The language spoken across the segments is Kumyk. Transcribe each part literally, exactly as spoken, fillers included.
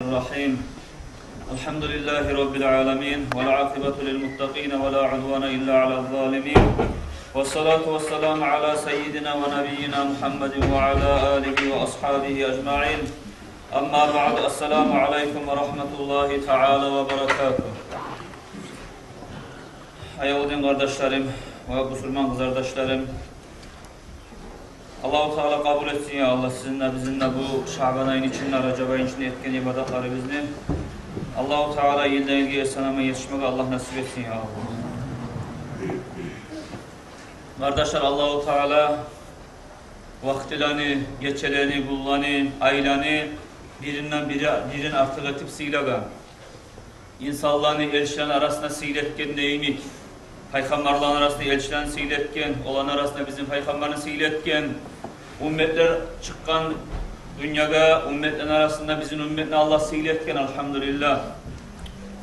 الرحيم. الحمد لله رب العالمين، والعاقبة للمتقين، ولا عدوان إلا على الظالمين، والصلاة والسلام على سيدنا ونبينا محمد وعلى آله وأصحابه أجمعين. أما بعد، السلام عليكم ورحمة الله تعالى وبركاته. Аявлу дин къардашларым ва бусурман къызардашларым, Аллагьу Таала къабул этсин, я Аллагь, сизин де, бизин де бу Шаъбан айны ичинде, Ражаб айны ичинде этген ибадатларыбызны. Аллагьу Таала йылдан йылгъа эсен-аман етишмеге Аллагь насип этсин, я Аллагь. Къардашлар, Аллагьу Таала вакътилени, гечелени, гюнлени, айланы биринден бири, бирин артыкъ этип сыйлагъан. Инсанланы элчилени арасында сыйлы этгендей йимик, пайхаммарланы арасында элчилени сыйлы этген, оланы арасында бизин пайхаммарны сыйлы этген, умметлер чыкъгъан дюньягъа, умметлени арасында бизин умметни Аллагь сыйлы этген, альгьамдулиллагь.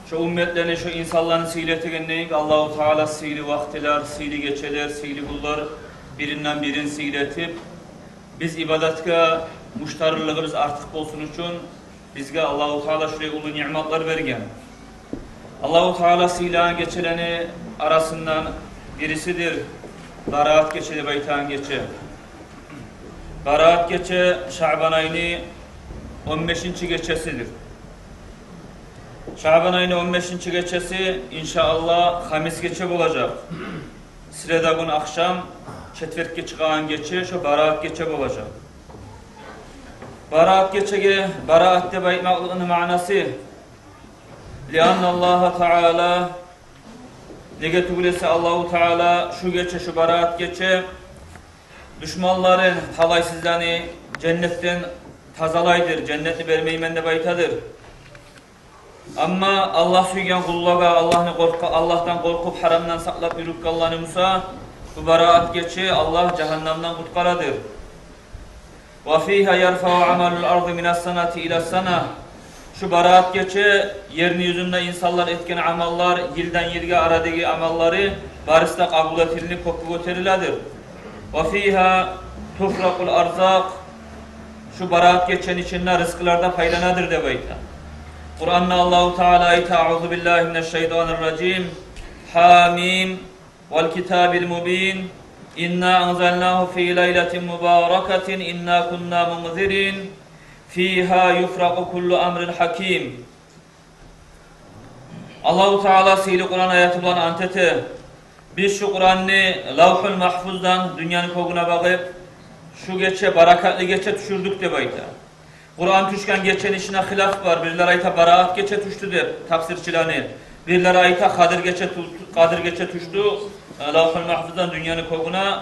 Шо умметлени, шо инсанланы сыйлы этгендей йимик, Аллагьу Таала сыйлы вакътилер, сыйлы гечелер, сыйлы гюнлер биринден бирин сыйлы этип, биз ибадатгъа муштарлыгъыбыз артыкъ болсун учун, бизге Аллагьу Таала шулай уллу ниъматлар берген. Аллагьу Таала сыйлагъан гечелени арасындан бирисидир Бараат гече деп айтагъан гече. Бараат гече Шаъбан айны он бешинчи гечесидир. Шаъбан айны он бешинчи гечеси, иншааллагь, хамис гече болажакъ. Среда гюн ахшам, четвергге чыгъагъан гече шо Бараат гече болажакъ. Бараат гечеге Бараат деп айтмакълыкъны маънасы: «Лианна Аллагьа Таала», неге тюгюл эсе Аллагьу Таала шу гече, шу Бараат гече душманларын, талайсызланы женнетден тазалайдыр, женнетни бермеймен деп айтадыр. Амма Аллагь сюйген къуллагъа, Аллагьны къоркъа-, Аллагьдан къоркъуп, гьарамдан сакълап юрюгенлени буса, бу Бараат гече Аллагь жагьаннамдан къутгъарадыр. «Ва фигьа ярфагьу амалул арзи минас санати илас сана». Шу Бараат гече ерни юзюнде инсанлар этген амаллар, йылдан йылгъа арадагъы амаллары барысы да къабул этилинип, кёкге гётериледир. «Ва фигьа туфракъул арзакъ». Шу Бараат гечени ичинде рызкъылар да пайланадыр деп айта. Къуранда Аллагьу Таала айта: «Аъузу биллагьи минаш шайтанир ражим. Гьамим. Вал китабил мубин. Инна анзалнагьу фи лайлатин мубаракатин. Инна кунна мунзирин. Фигьа юфракъу куллу амрин гьаким». Аллагьу Таала сыйлы Къуран аяты булан ант эте: «Биз шу Къуранны Лавгьул Магьфуздан дюньяны кёгюне багъып, шу гече, баракатлы гече тюшюрдюк», – деп айта. Къуран тюшген гечени ичинде хилаф бар. Бирлер айта, Бараат гече тюшдю деп, тафсирчилени. Бирлер айта, Къадир гече тю-, Къадир гече тюшдю, э, Лавгьул Магьфуздан дюньяны кёгюне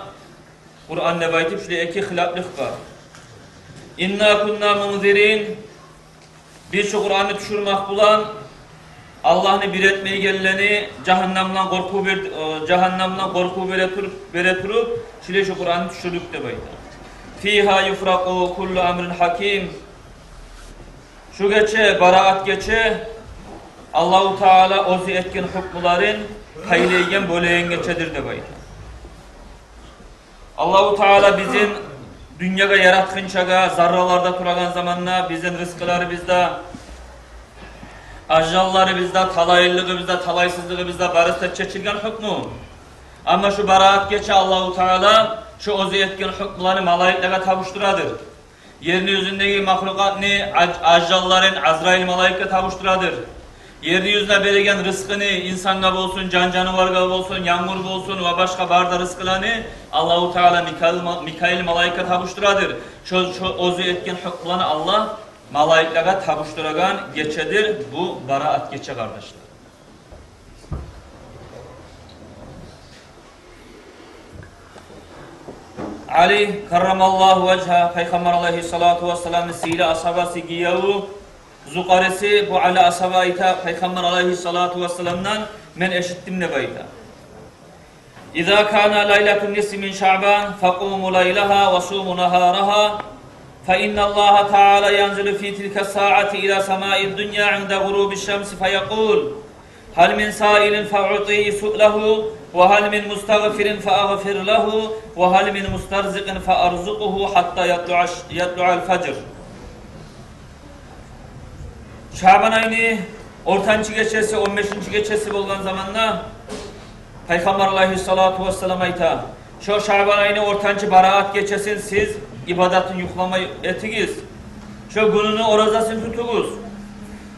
Къуран деп айтып, шулай эки хилафлыкъ бар. «Инна кунна мунзирин». Биз шу Къуранны тюшюрмек булан Аллагьны бир этмейгенлени жагьаннамдан къоркъув бер-, э, жагьаннамдан къоркъув бере туруп, бере туруп, шулай шу Къуранны тюшюрдюк деп айта. «Фигьа юфракъу куллу амрин гьаким». Шу гече, Бараат гече, Аллагьу Таала оьзю этген гьукмуларын пайлайгъан, бёлеген гечедир деп айта. Аллагьу Таала бизин дюньягъа яратгъынчагъа, зарраларда турагъан заманда бизин рызкъыларыбыз да, ажалларыбыз да, талайлылыгъыбыз да, талайсызлыгъыбыз да, барысы да чечилген гьукму. Амма шу Бараат гече Аллагьу Таала шу оьзю этген гьукмуланы малайиклеге тапшурадыр. Ерни юзюндеги махлукъатны аж-, ажалларын Азраил малайикге тапшурадыр. Ерни юзюне береген рызкъыны, инсангъа болсун, жан-жанываргъа болсун, янгур болсун ва башгъа бары да рызкъыланы Аллагьу Таала Микаил ма-, Микаил малайикге тапшурадыр. Шо, шо оьзю этген гьукмуланы Аллагь малайиклеге тапшурагъан гечедир бу Бараат гече, къардашлар. Али, каррамаллагьу важгьагь, Пайхаммар алайгьиссалату вассаламны сыйлы асгьабасы, гиевю, зукъариси, бу Али асгьаба айта, Пайхаммар алайгьиссалату вассаламдан мен эшитдим деп айта. «Иза кана лайлатун нисфи мин Шаъбан, факъуму лайлагьа ва суму нагьарагьа, фа инна Аллагьа Таала янзилу фи тилка саъати ила самаи дунья инда гъуруби шамси, фаякъул: гьал мин саилин фауътигьи суълагьу, ва гьал мин мустагъфирин фаагъфир лагьу, ва гьал мин мустарзикъин фаарзукъгьу гьатта ятлуа ш-, ятлуал фажр». Шабан айны ортанчы гечеси, он бешинчи гечеси болгъан заманда Пайхаммар алайгьиссалату вассалам айта: «Шо Шабан айны ортанчы бараат гечесин сиз ибадатын юхламай этигиз. Шо гюнюню оразасын тутугъуз.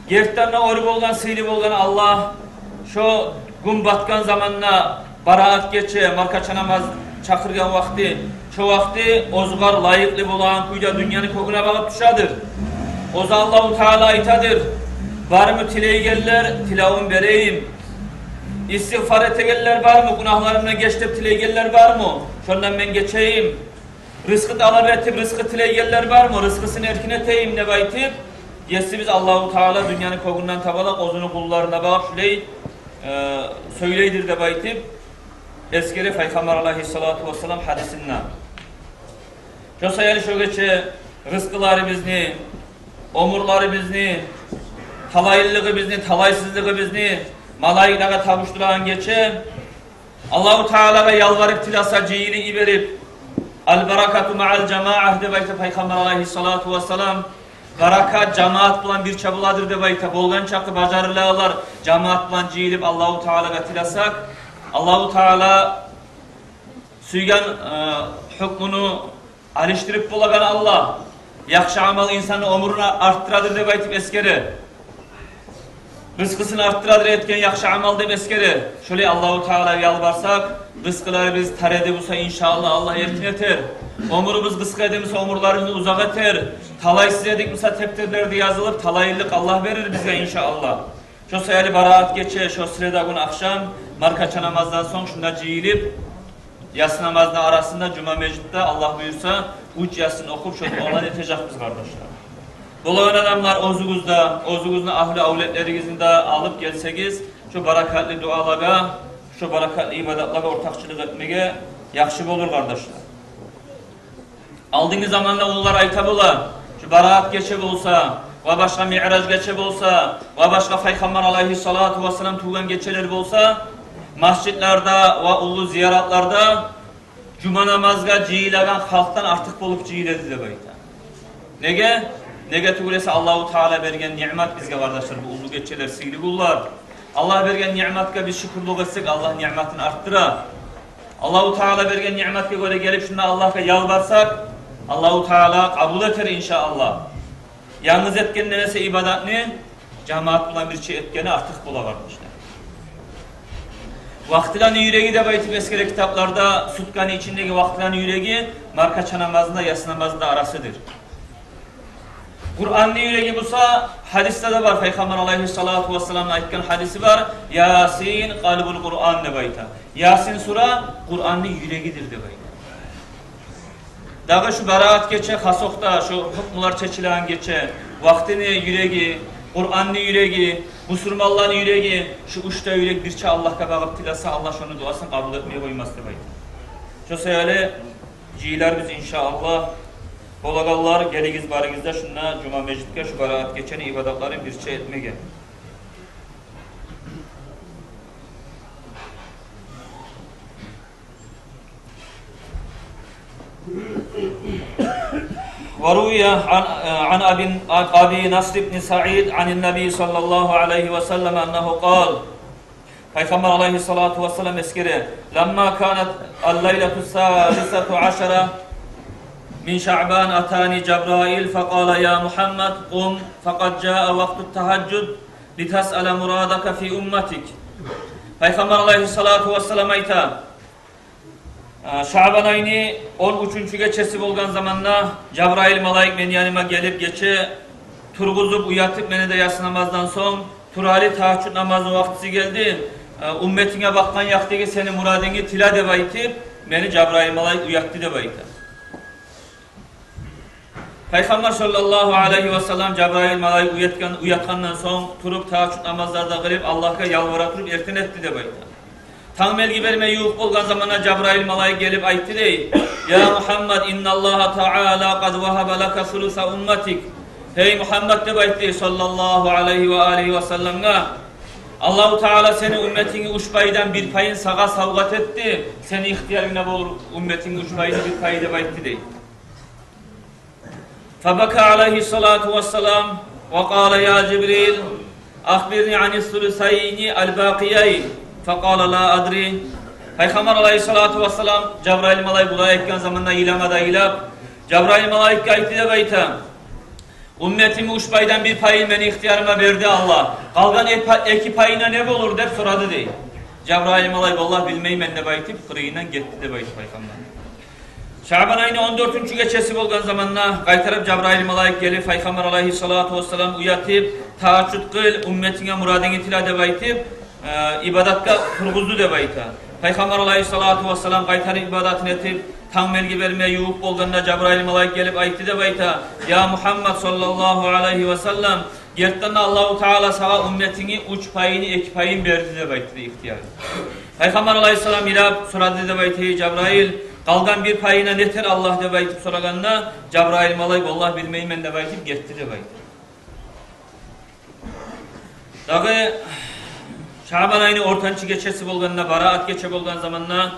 Гертиден де, оьр болгъан, сыйлы болгъан Аллагь шо гюн батгъан заманда, бараат гече, маркача намаз чакъыргъан вакъти, шо вакъти оьзюгер лайыкълы болагъан кюйде дюньяны кёгюне багъып тюшедир. Оьзю Аллагьу Таала айтадыр: бармы тилейгенлер, тилевюн берейим? Истигъфар этегенлер бармы, гюнагьларымдан геч деп тилейгенлер бармы, шондан мен гечейим? Рызкъы талап этип, рызкъы тилейгенлер бармы, рызкъысын эркин этейим?» деп айтып, Есибиз Аллагьу Таала дюньяны кёгюнден табалакъ оьзюню къулларына багъып шулай, э, сёйлейдир деп айтып эсгере Пайхаммар алайгьиссалату вассалам гьадисинде. Шо саялы шо гече рызкъыларыбызны, оьмюрлерибизни, талайлылыгъыбызны, талайсызлыгъыбызны малайиклеге тапшурагъан гече, Аллагьу Таалагъа ялбарып, тилесе, жыйылып йиберип, «Аль-баракату мааль-жамаа» деп айта Пайхаммар алайгьиссалату вассалам. Баракат жамаат булан бирче боладыр деп айта. Болгъан чакъы бажарылагъанлар жамаат булан жыйылып Аллагьу Таалагъа тилесек, Аллагьу Таала сюйген, э, гьукмуну алышдырып болагъан Аллагь. Яхшы амал инсанны оьмюрюн артдырадыр деп айтып эсгере. Рызкъысын артдырадыр этген яхшы амал деп эсгере. Шолай Аллагьу Таалагъа ялбарсакъ, рызкъыларыбыз тар эди буса, иншааллагь, Аллагь эркин этер. Оьмюрюбюз къысгъа эди буса, оьмюрлерибизни узакъ этер. Талайсыз эдик буса, тептерлерде язылып, талайлылыкъ Аллагь берир бизге, иншааллагь. Шо саялы бараат гече, шо среда гюн ахшам, маркача намаздан сонг шунда жыйылып, яссы намазны арасында жума межитде, Аллагь буюрса, уьч яссын охуп, шо дуаланы этежекбиз, къардашлар. Болагъан адамлар, оьзюгюз де, оьзюгюзню агьлю-авлетлеригизни де алып гелсегиз, шо баракатлы дуалагъа, шо баракатлы ибадатлагъа ортакъчылыкъ этмеге яхшы болур, къардашлар. Алдынгы заманда уллулар айта бола, шо бараат гече болса, ва башгъа миъраж гече болса, ва башгъа Пайхаммар алайгьиссалату вассалам тувгъан гечелер болса, межитлерде ва уллу зияратларда жума намазгъа жыйылагъан халкъдан артыкъ болуп жыйыла эди деп айта. Неге? Неге тюгюл эсе, Аллагьу Таала берген ниъмат бизге, къардашлар, бу уллу гечелер, сыйлы гюнлер. Аллагь берген ниъматгъа биз шюкюрлюк этсек, Аллагь ниъматын артдыра. Аллагьу Таала берген ниъматгъа гёре гелип, шунда Аллагьгъа ялбарсакъ, Аллагьу Таала къабул этер, иншааллагь. Янгыз этгенден эсе ибадатны жамаат булан бирче этгени артыкъ бола, къардашлар. Вакътилени юреги деп айтып эсгере китапларда, сутканы ичиндеги вакътилени юреги маркача намазында, яссы намазында арасыдыр. Къуранны юреги буса, гьадисде де бар, Пайхаммар алайгьиссалату вассаламны айтгъан гьадиси бар: «Ясин къалбул Къуран», – деп айта. Ясин сура Къуранны юрегидир деп айта. Дагъы шу бараат гече, хасокъда шу гьукмулар чечилеген гече, вакътини юреги, Къуранны юреги, бусурманланы юреги, шу уьч де юрек бирче Аллагьгъа багъып тилесе, Аллагь шону дуасын къабул этмей къоймас деп айта. Шо саялы жыйыларбыз, иншааллагь. Болагъанлар, гелигиз, барыгъыз да шунда жума межитге, шу бараат гечени ибадатларын бирче этмеге. وروي عن، عن أبي، أبي نصر بن سعيد عن النبي صلى الله عليه وسلم أنه قال. Пайхаммар алайгьиссалату вассалам эсгере: «لما كانت الليلة الثالثة عشرة من شعبان أتاني جبرائيل فقال: يا محمد، قم فقد جاء وقت التهجد لتسأل مرادك في أمتك». Пайхаммар алайгьиссалату вассалам айта: Шабан айны он уьчюнчю гечеси болгъан заманда Жабрайыл малайик мени яныма гелип, гече тургъузуп, уятып мени де, яссы намаздан сонг: «Тур гьали, тагьажжуд намазны вакътиси гелди, умметинге бакъгъан якъдагъы сени мурадынгны тиле», – деп айтып, мени Жабрайыл малайик уятды деп айта. Пайхаммар саллаллагьу алайгьи васаллам Жабрайыл малайик уятгъан, уятгъандан сонг туруп, тагьажжуд намазлар да къылып, Аллагьгъа ялбара туруп, эртен этди деп айта. Танг белги берме ювукъ болгъан заманда Жабрайыл малайик гелип айтды дей: «Я Мугьаммад, инналлагьа таала къад вагьаба лака сулуса умматик». «Гьей Мугьаммад, – деп айтды саллаллагьу алайгьи ва алигьи васалламгъа, – Аллагьу Таала сени умметингни уьч пайдан бир пайын сагъа савгъат этди. Сени ихтиярынгда болур умметингни уьч пайыны бир пайы», – деп айтды дей. Фабака алайгьиссалату вассалам, وقال: يا جبريل، أخبرني عن الثلثين الباقيين. فقال: لا أدري. Пайхаммар алайгьиссалату вассалам, Жабраил малайик булай айтгъан заманда йылама да йылап, Жабраил малайикге айтды деп айта: «Умметимни уьч пайдан бир пайын мени ихтиярыма берди Аллагь. Къалгъан эки па-, эки пайына не болур?» — деп сорады дей. Жабраил малайик: «Валлагь, билмеймен», — деп айтып, къырыйындан гетди деп айта пайхаммар. Шаъбан айны он дёртюнчю гечеси болгъан заманда къайтарып Жабраил малайик гелип, Пайхаммар алайгьиссалату вассалам уятып: «Тагьажжуд къыл, умметинге мурадынгны тиле», — деп айтып, э, ибадатгъа тургъузду деп айта. Пайхаммар алайгьиссалату вассалам къайтарып ибадатын этип, танг белги бермеге ювукъ болгъанда Жабраил малайик гелип айтды деп айта: «Я Мугьаммад саллаллагьу алайгьи васаллам, гертиден де Аллагьу Таала сагъа умметингни уьч пайыны эки пайын берди», — деп айтды ихтияр. Пайхаммар алайгьиссалам йылап сорады деп айта: «Эй Жабраил, къалгъан бир пайына нетер Аллагь?» — деп айтып сорагъанда, Жабраил малайик: «Валлагь, билмеймен», — деп айтып гетди деп айта. Дагъы Шаъбан айны ортанчы гечеси болгъанда, Бараат гече болгъан заманда,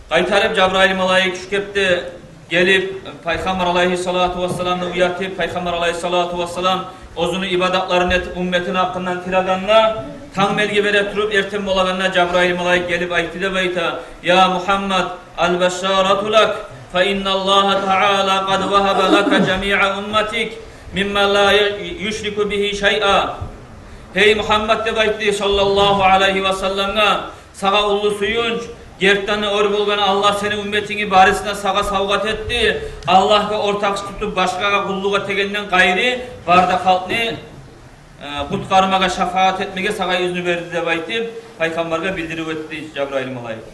къайтарып Жабраил малайик шу кепде гелип, Пайхаммар алайгьиссалату вассаламны уятып, Пайхаммар алайгьиссалату вассалам оьзюню ибадатларын этип, умметини гьакъындан тилегенде, танг белги бере туруп, эртен болагъанда Жабраил малайик гелип айтды деп айта: «يا محمد، البشارة لك، فإن الله تعالى قد وهب لك جميع أمتك ممن لا ي-، يشرك به شيئا». «Гьей Мугьаммад, — деп айтды, саллаллагьу алайгьи васалламгъа, — сагъа уллу сююнч, гертиден де оьр болгъан Аллагь сени умметингни барысын да сагъа савгъат этди. Аллагьгъа ортакъчы тутуп, башгъагъа къуллукъ этегенден къайры, бары да халкъны, э, къутгъармагъа, шафаат этмеге сагъа изну берди», — деп айтып, Пайхаммаргъа билдирип этди Жабраил малайик.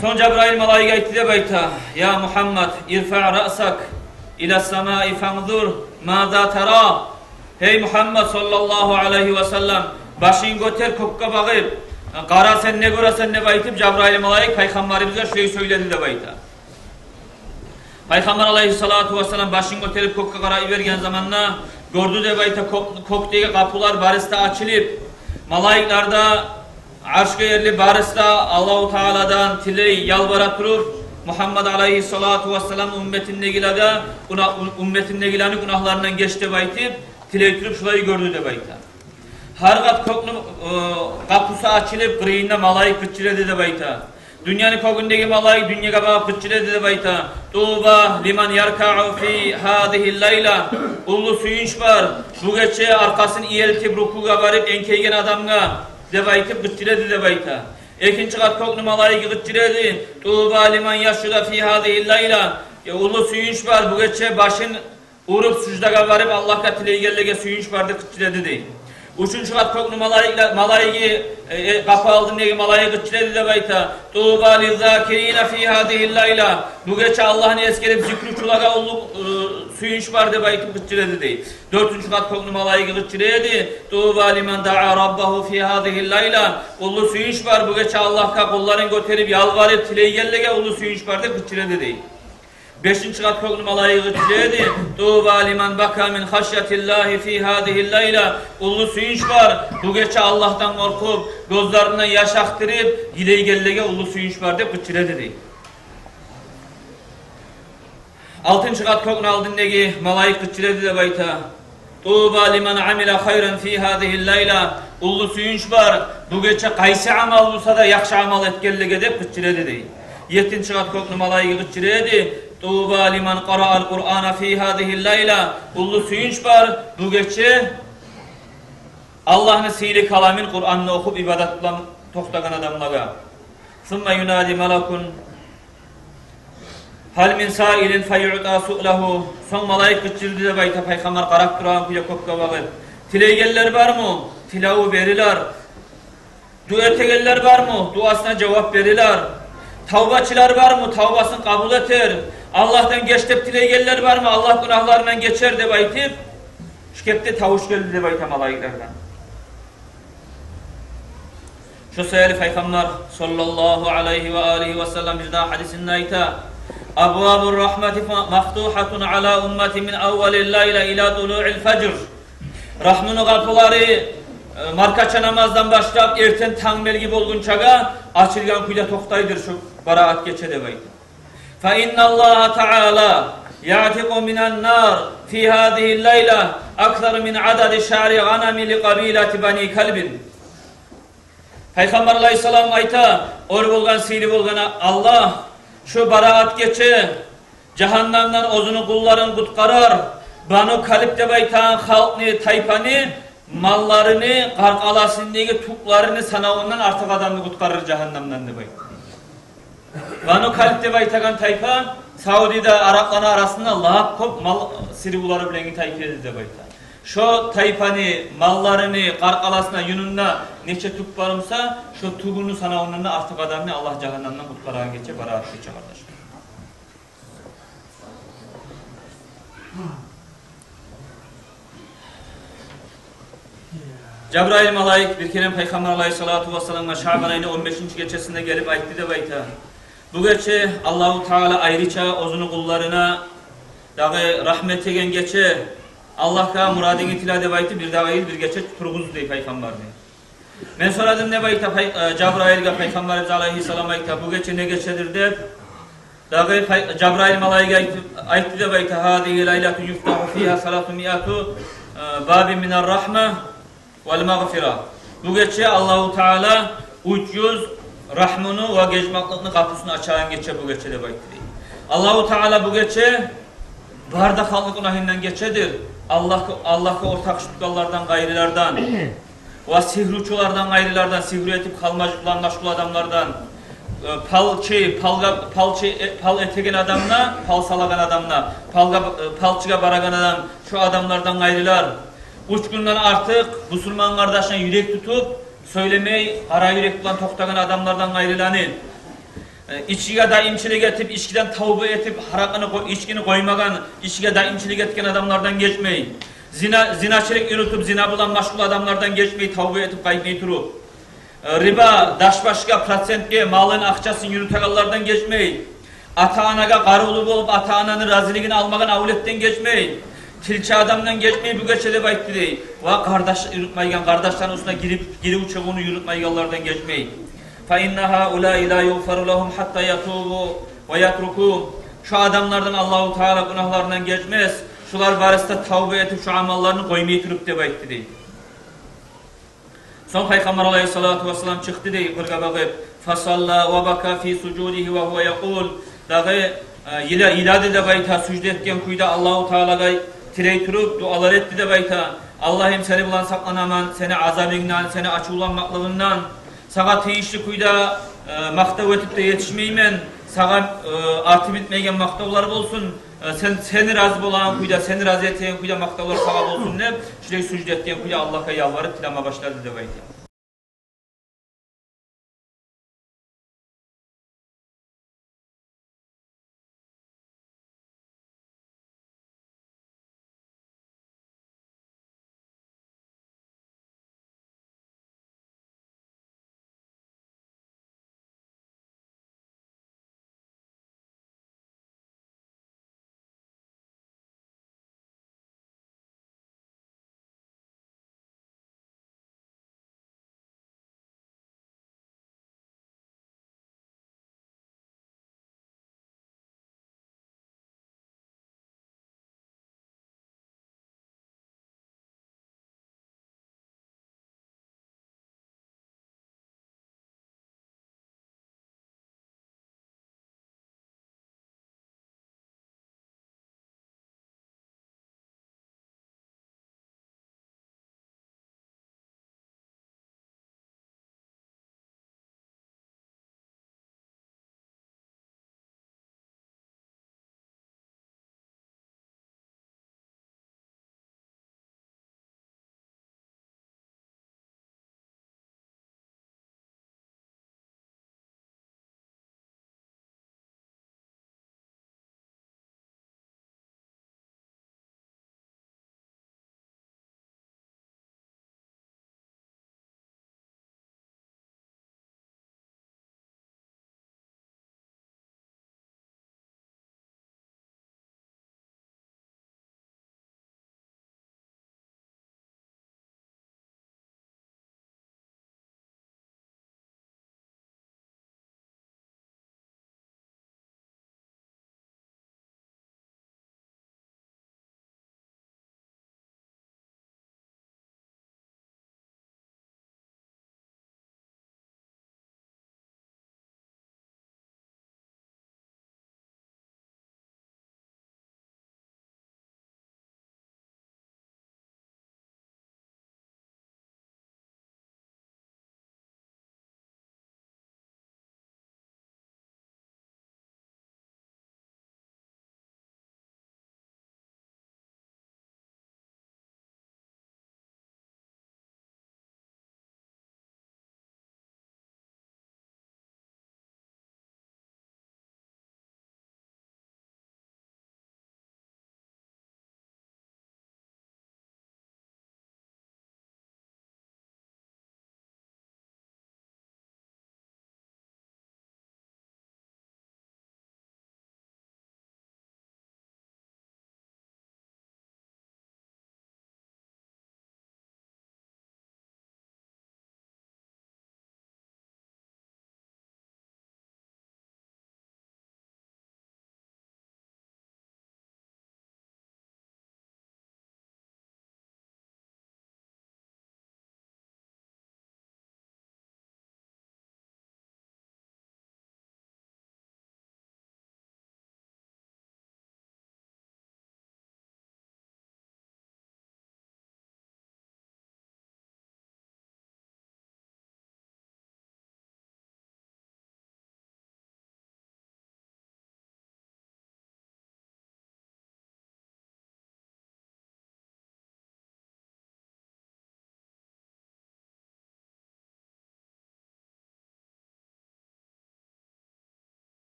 Сонг Жабраил малайик айтды деп айта: «يا محمد، ارفع رأسك إلى السماء فانظر ماذا ترى». «Гьей Мугьаммад саллаллагьу алайгьи васаллам, башынгны гётер кёкге багъып, къара, сен не гёресен», — деп айтып, Жабраил малайик Пайхаммарыбызгъа шулай сёйледи деп айта. Пайхаммар алайгьиссалату вассалам башын гётерип кёкге къарай берген заманда гёрдю деп айта, кёк-, кёкдеги къапулар барысы да ачылып, малайиклер де, аршгъа ерли барысы да Аллагьу Тааладан тилей, ялбара туруп, Мугьаммад алайгьиссалату вассалам умметиндегилеге, гюна-, умметиндегилени гюнагьларындан геч деп айтып, тилей туруп, шулай гёрдю деп айта. Гьар къат кёкню, э, къапусу ачылып, къырыйында малайик къычыра эди деп айта. Дюньяны кёгюндеги малайик дюньягъа багъып къычыра эди деп айта: «طوبى لمن يركع في هذه الليلة». «Уллу сююнч бар, бу гече аркъасын иелтип рукугъа барып энкейген адамгъа», — деп айтып къычыра эди деп айта. Экинчи къат кёкню малайиги къычыра эди: «طوبى لمن يسجد في هذه الليلة». «Э, уллу сююнч бар, бу гече башын уруп, суждагъа барып, Аллагьгъа тилейгенлеге сююнч бар», — деп къычыра эди дей. Уьчюнчю къат кёкню малайиги, малайиги, э, э, къапу алдындагъы малайик къычыра эди деп айта: «طوبى للذاكرين في هذه الليلة». «Бу гече Аллагьны эсгерип зикручулагъа уллу, э, сююнч бар», — деп айтып къычыра эди дей. Дёртюнчю къат кёкню малайиги къычыра эди: «طوبى لمن دعا ربه في هذه الليلة». «Уллу сююнч бар, бу гече Аллагьгъа къолларын гётерип, ялбарып тилейгенлеге уллу сююнч бар», — деп къычыра эди дей. Бешинчи къат кёкню малайиги къычыра эди: «طوبى لمن بكى من خشية الله في هذه الليلة». «Уллу сююнч бар, бу гече Аллагьдан къоркъуп, гёзлеринден яш акътырып, йылайгенлеге уллу сююнч бар», — деп къычыра эди дей. Алтынчы къат кёкню алдындагъы малайик къычыра эди деп айта: «طوبى لمن عمل خيرا في هذه الليلة». «Уллу сююнч бар, бу гече къайсы амал болса да яхшы амал этгенлеге», — деп къычыра эди дей. Еттинчи къат кёкню малайиги къычыра эди: «طوبى لمن قرأ القرآن في هذه الليلة». «Уллу сююнч бар, бу гече Аллагьны сыйлы каламын, Къуранны охуп, ибадат булан токътагъан адамлагъа». «ثم ينادي ملك هل من سائل فيعطى سؤله». Сонг малайик къычырды деп айта, Пайхаммар къарап турагъан кюйде кёкге багъып: «Тилейгенлер барму? Тилеви берилер. Дуа этегенлер барму? Дуасына жавап берилер. Тавбачылар барму? Тавбасын къабул этер. Аллагьдан геч деп тилейгенлер барму? Аллагь гюнагьларындан гечер», — деп айтып, шу кепде тавуш гелди деп айта малайиклерден. Шо саялы Пайхаммар саллаллагьу алайгьи ва алигьи ва саллам бир дагъы гьадисинде айта: «أبواب الرحمة مفتوحة على أمتي من أول الليلة إلى طلوع الفجر». Рагьмуну къапулары, э, маркача намаздан башлап эртен танг белги болгъунчагъа ачылгъан кюйде токътайдыр шу Бараат гече деп айта. «فإن الله تعالى يعتق من النار في هذه الليلة أكثر من عدد شعر غنم لقبيلة بني كلب. Пайхаммар алайгьиссалам айта: «Оьр болгъан, сыйлы болгъан Аллагь, шу Бараат гече жагьаннамдан оьзюню къулларын къутгъарар, Бану Калиб деп айтагъан халкъны, тайпаны малларыны, къаркъарасындагъы тюклерини санавундан артыкъ адамны къутгъарар жагьаннамдан», — деп айта. Бану Калиб деп айтагъан тайпа Саудида арапланы арасында лап кёп мал сыйырулары булангъы тайпа эди деп айта. Шо тайпаны малларыны къаркъарасына, юнюнде нече тюк бар буса, шо тюгюню санавундан да артыкъ адамны Аллагь жагьаннамдан къутгъарагъан гече Бараат гече, къардашлар. Жабраил малайик бир керен Пайхаммар алайгьиссалату вассаламгъа Шаъбан айны он бешинчи гечесинде гелип айтды деп айта: «Бу гече Аллагьу Таала айрыча оьзюню къулларына дагъы рагьмат этеген гече, Аллагьгъа мурадынгны тиле», — деп айтып, бир дагъы йыл бир гече тургъузду дей Пайхаммарны. Мен сорадым деп айта Пай-, э, Жабраилге Пайхаммарыбыз алайгьиссалам, айта: «Бу гече не гечедир?» — деп. Дагъы Пай-, Жабраил малайик айтып, айтды деп айта: «هذه ليلة يفتح فيها ثلاثمائة باب من الرحمة والمغفرة». Бу гече Аллагьу Таала уьч юз рагьмуну ва гечмекликни къапусун ачагъан гече бу гече деп айтды дей. Аллагьу Таала бу гече бары да халкъны гюнагьындан гечедир. Аллагьгъа, Аллагьгъа ортакъ тутгъанлардан, къайрылардан, ва сигьручулардан, къайрылардан, сигьру этип къалмажыкъ булан машгъул адамлардан, э, палчы, палгъа, палчы, э, пал этеген адамны, пал салагъан адамны, палгъа, э, палчыгъа барагъан адам, шо адамлардан къайрылар. Уьч гюнден артыкъ бусурман къардашына юрек тутуп, сёйлемей, къара юрек булан токътагъан адамлардан къайрыланы. Э, ичкиге даимчилик этип, ичкиден тавба этип, гьаракъыны къо-, ичкини къоймагъан, ичкиге даимчилик этген адамлардан гечмей. Зина, зиначылыкъ юрютюп, зина булан машгъул адамлардан гечмей, тавба этип къайтмай туруп. Э, риба, дашбашгъа, процентге малын, акъчасын юрютегенлерден гечмей. Ата-анагъа къарувлу болуп, ата-ананы разилигин алмагъан авлетден гечмей. Тилчи адамдан гечмей бу гече деп айтды дей. Ва къардаш юрютмейген, къардашланы уьстюне гирип, гирип чыгъувну юрютмейгенлерден гечмей. فإن هؤلاء لا يغفر لهم حتى يتوبوا ويتركوا. Шо адамлардан Аллагьу Таала гюнагьларындан гечмес, шолар барысы да тавба этип, шо амалларын къоймай туруп деп айтды дей. Сонг Пайхаммар алайгьиссалату вассалам чыкъды дей къыргъа багъып. فصلى وبكى في سجوده وهو يقول. Дагъы, э, йыла-, йылады деп айта, сужда этген кюйде Аллагьу Таалагъа тилей туруп, дуалар этди деп айта. Аллагьым, сени булан сакъланаман, сени азабынгдан, сени ачувланмакълыгъынгдан. Сагъа тийишли кюйде, э, макътав этип де етишмеймен. Сагъа, э, арты битмейген макътавлар болсун. Э, сен, сени рази болагъан кюйде, сени рази этеген кюйде макътавлар сагъа болсун деп, шулай сужда этген кюйде Аллагьгъа ялбарып тилеме башлады деп айта.